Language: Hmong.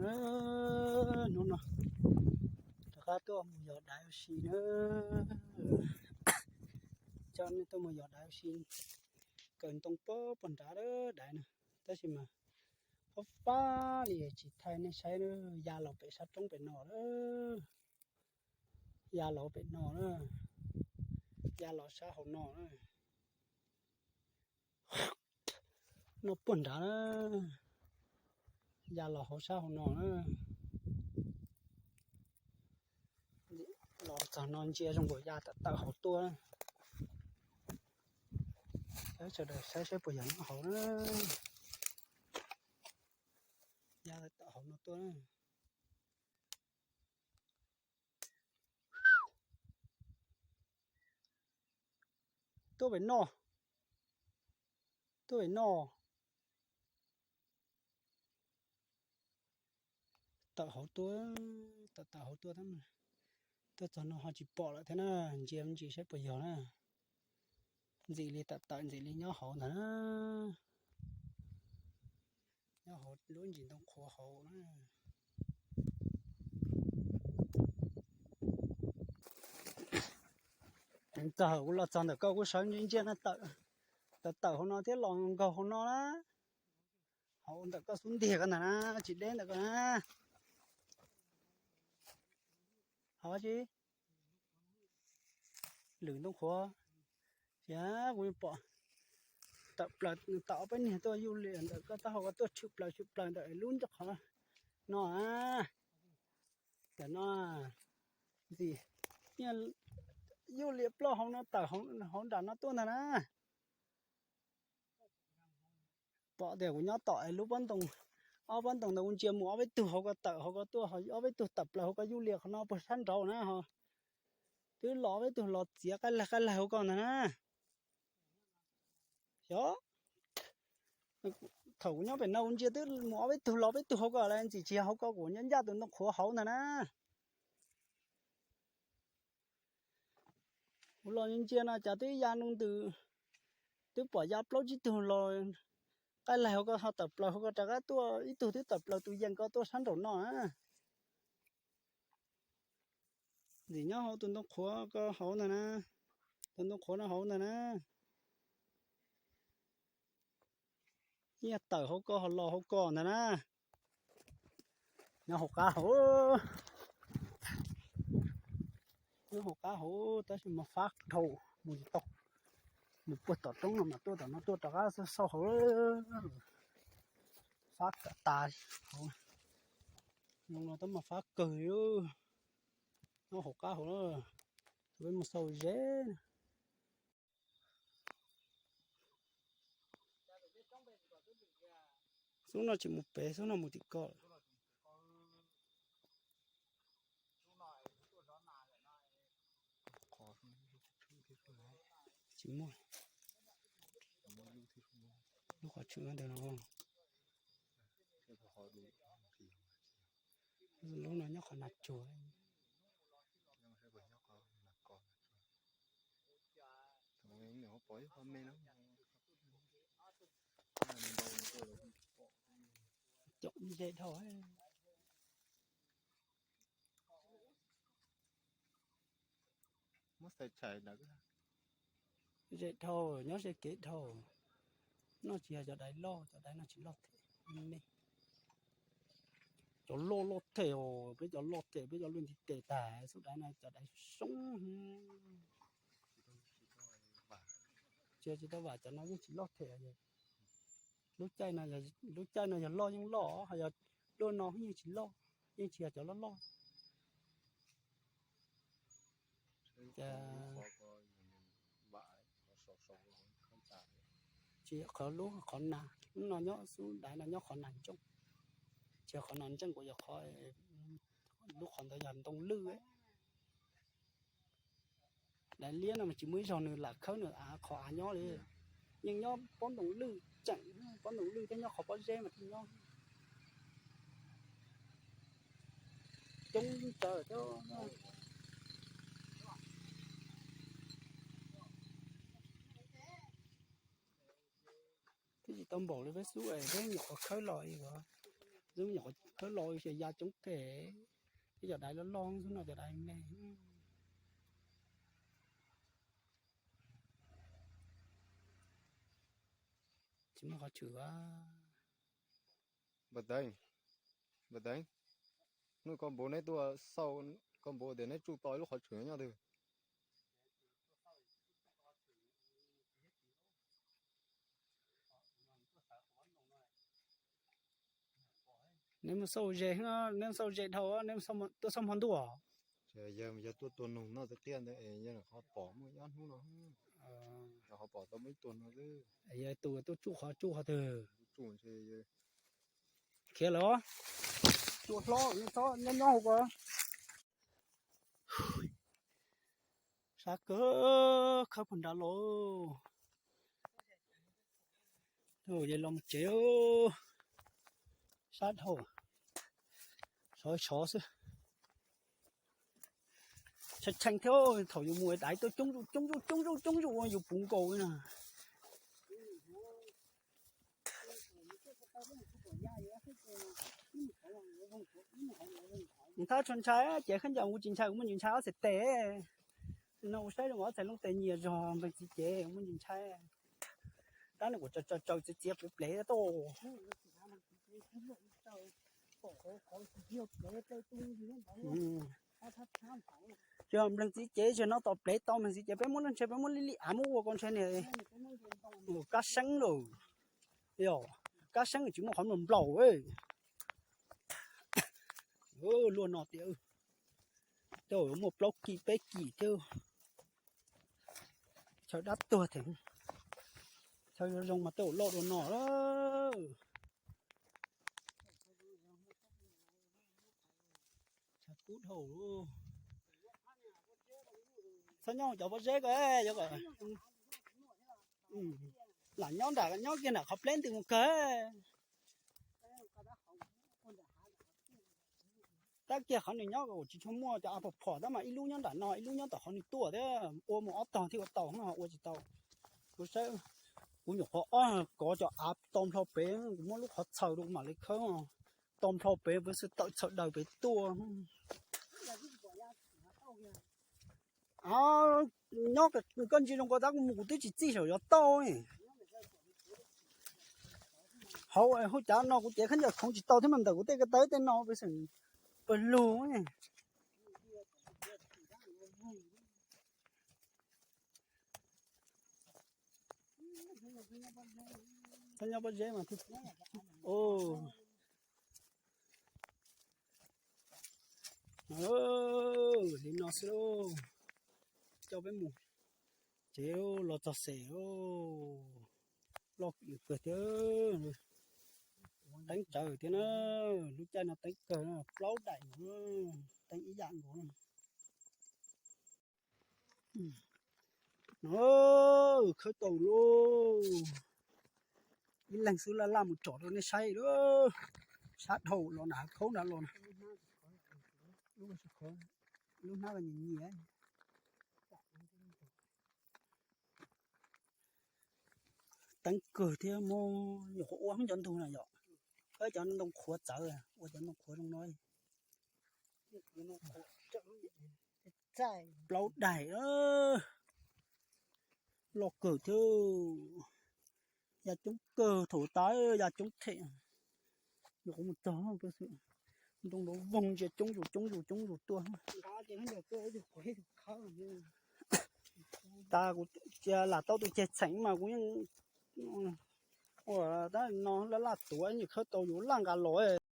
Hnub no rov qab tuaj mus yos daiv ua si na. Coj nej tuaj mus yos daiv ua si, kaw ntoo pog pog nrad daiv na. Tab sis mas fab fab li tsis thaij nej saib na, ya los pem sab roob pem no lawm. Ya los pem no na, ya los sab hauv no na. No puag nrad na, ya los hauv sab hauv no na. Los txog no ntsia zoo nkaus ya tawm tawm hauv tuaj. Sawv daws saib saib puas yog nyob hauv na. Ya tawm hauv no tuaj na. Tuaj pem no, tuaj pem no. Tawm hauv tuaj, tawm tawm hauv tuaj tab, tuaj txog no ho tsis pom lawm thiab na. Ntsia ntsis saib puas yog na. Ntxim li tawm tawm ntxim li nyob hauv ntag na. Nyob hauv lub ntsis ntoo qhuav hauv na. Txog kuv los txog ntawm koj kuv sawv ntsia ntsia na, tawm tawm hauv no thiab los nkaug hauv no na. Hauv ntawm koj xub ntiag ko ntag na, tsis deb ntawm ko na. Hauv tsis lwm ntoo qhuav, ces kuv pom tawm plaws tau ob peb niag tuaj yuj liam ntawm koj taub hau ko tuaj tshwm plaws tshwm plaws ntawm lub ncauj qhov no. Tam no ntxim yuj liam ploj hauv no tawm hauv nram no tuaj ntag na. Pom tias kuv nyob tom lub pob ntoo, ob pob ntoo ntawd kuv ntsia mus ob peb tug hauv ko tawm hauv ko tuaj, ob peb tug tawm plaws hauv ko yuj liam qhov no puag sab nraud na ho. Twb los ob peb tug los txiav qaij lag qaij lag hauv ko ntag na. Xyov, thaum kuv nyob pem no kuv ntsia twb mus ob peb tug los peb tug hauv ko lawm, ntxim tsis yog hauv ko, kuv nyob ncaj tus ntoo qhuav hauv ntag na. Kuv los ntsia no cas twb ya ntu ntws, twb pom ya plaub tsib tug los qaij laig hauv ko ho tawm plaws hauv ko rov qab tuaj, ib tug twb tawm plaws tus yees ko tuaj sab nraum no na. Ntxim nyob hauv tus ntoo qhuav ko hauv ntag na, tus ntoo qhuav no hauv ntag na. Nyiaj tawm hauv ko ho los hauv ko ntag na. Nyob hauv qab hauv, nyob hauv qab hauv tab sis mas fab dhau, mus tsis tau. Mus puag tom roob no mas tuaj tom no tuaj rov qab xauj hauv, fab kam tas hauv. Zoo no tab mas fab kawg li. Nyob hauv qab hauv, peb mus xauj ze. Xub no tsis mus pem, xub no mus tim ko. Tsis muaj lub qhov tshwm ntawd no. Lub no nyob qhov nas tsuag. Cov ze dhau. Muab xais tshais ntawd. Ze dhau, nyob ze kev dhau. No tsis yog cov daiv loj, cov daiv no tsis loj thiab. Cov loj loj thiab os, peb cov loj thiab, peb cov loj nti tes tag, xub daiv no cov daiv soob. Tsis, tsis tau vam, cov no yeej tsis loj thiab. Lub caij no, lub caij no yog loj yeej loj, ho yog lub no yeej tsis loj, yeej tsis yog cov loj loj. Ces tsis yog qhov lub qhov nas, lub no nyob xub daiv no nyob qhov nas ntsooj, tsis yog qhov nas ntseej, kuv yog qhov, lub qhov ntawd yog ntoo lwj. Daiv liab no mas tsis muaj ib zaug nws lam khawb nws av qhov av nyob li. Yeej nyob pob ntoo lwj tseem, pob ntoo lwj thiab nyob qhov pob zeb mas thiaj nyob. Coob tawm thiab. Twb tsis tau npaum li peb xub es peb nyuam qhuav khawb los li os. Xub nyuam qhuav khawb los ces ya coob kawg. Peb cov daiv loj loj xwb no, cov daiv me. Tsis muaj qhov tshwm a. Npawg Teev, Npawg Teev, hnub koj npau neb tuaj xauj, koj npau tias neb tsuj tau ib lub qhov tshwm nyob twg? Neb mus xauj ze, neb mus xauj ze dhau, neb tuaj xauj hmo ntuj. Yog, yog tuaj tua noog noj tiag tiag ntawd es yog ho pom muaj ob hnub no, yog ho pom tau muaj ib tug no xwb. Yog tus tuaj tsuj qhov tsuj qhov twg? Tsuj ntshe khiav lawm. Tua hlob txhob nyob nyob hauv ko. Sab kawg, khawb puag nrad los. Yog los mus tsev, sab dhau, sov sov xwb. Tshee tshee thiab, thaum yus mus daiv tuaj coob zuj coob zuj coob zuj coob zuj ua yus puv nkaus li na. Nws thab tsho ntshai, cev khaub ncaws kuv tsis ntshai, kuv muaj ntsis ntshai ob txhais tes. No kuv saib zoo ob txhais looj tes nyias zog npeeg txiv cev, kuv muaj ntsis ntshai. Tab nws kuj tsaws tsaws txiav txiav plev plev tuaj. Yog npleeg txiv cev tsis no tom plev tau, npleeg txiv cev peb muab lub ntshe peb muab li li av muab ua ko ntshe ne. Kab seeb lawm, yog kab seeb tsis muaj qhov nplaum nplaum. Luaj no tias tej zaum muaj plaub kis peb kis thiab. Chaw dab tuag thiab, chaw zoo zoo mas tej zaum loj dua no. Txhob nyob cov pob zeb ko, lam nyob nram, nyob kiag nram qhov pleb ntws mus kawg. Tab kiag qhov nws nyob kuj tsis tshua muaj cov av phom phom tab mas ib lub nyob nram no ib lub nyob tom qhov nws tuaj thiab, ua mus ob tog thiaj ua tau, ua tsis tau. Kuv saib, kuv nyuam qhuav ob kov cov av to nplho pem, kuv muab lub qhov txhaws rau kuv mam li khawb, to nplho pem pem xwb tawm txhaws daws pem tuaj. Nyob koj ntsia zoo ko tab kuv mus kuv twb tsis txij saum yuav tau. Hauv hauv cav no kuv cev khaub ncaws khoov tsis tau thiab mas ntawm kuv tej ko taw tej no pes xeem pawg lug. Nyob pob zeb mas, li no xwb lauj. Coj peb mus tsev, los txog xes, loj kawg thiab. Teeb tsawv thiab na, lub caij no teeb kawg, plaub daim nkaus, teeb ib yam nkaus. Khawb tau lauj. Ib leeg xwb laj laj mus tsom rau nej saib lauj. Sab dhau los nram hav khaub nrad los na. Lub hnab nyias nyias. Teeb kawg thiab, muab nyuam qhuav ua hoob cov ntug na yom. Cov ntoo qhuav txawv, ua cov ntoo qhuav zoo no. Plaub daim, loj kawg thiab. Ya coob kawg, thaum tas ya coob them. Nyuam qhuav mus txog peb xwb, ntoo nrov voog ntsia coob zus coob zus coob zus tuaj. Tas kuv cia lam tau tus ceg txheem mas kuv yeej ua tab no laj laj tuav, nyiam khawb tau yus laj nqa los.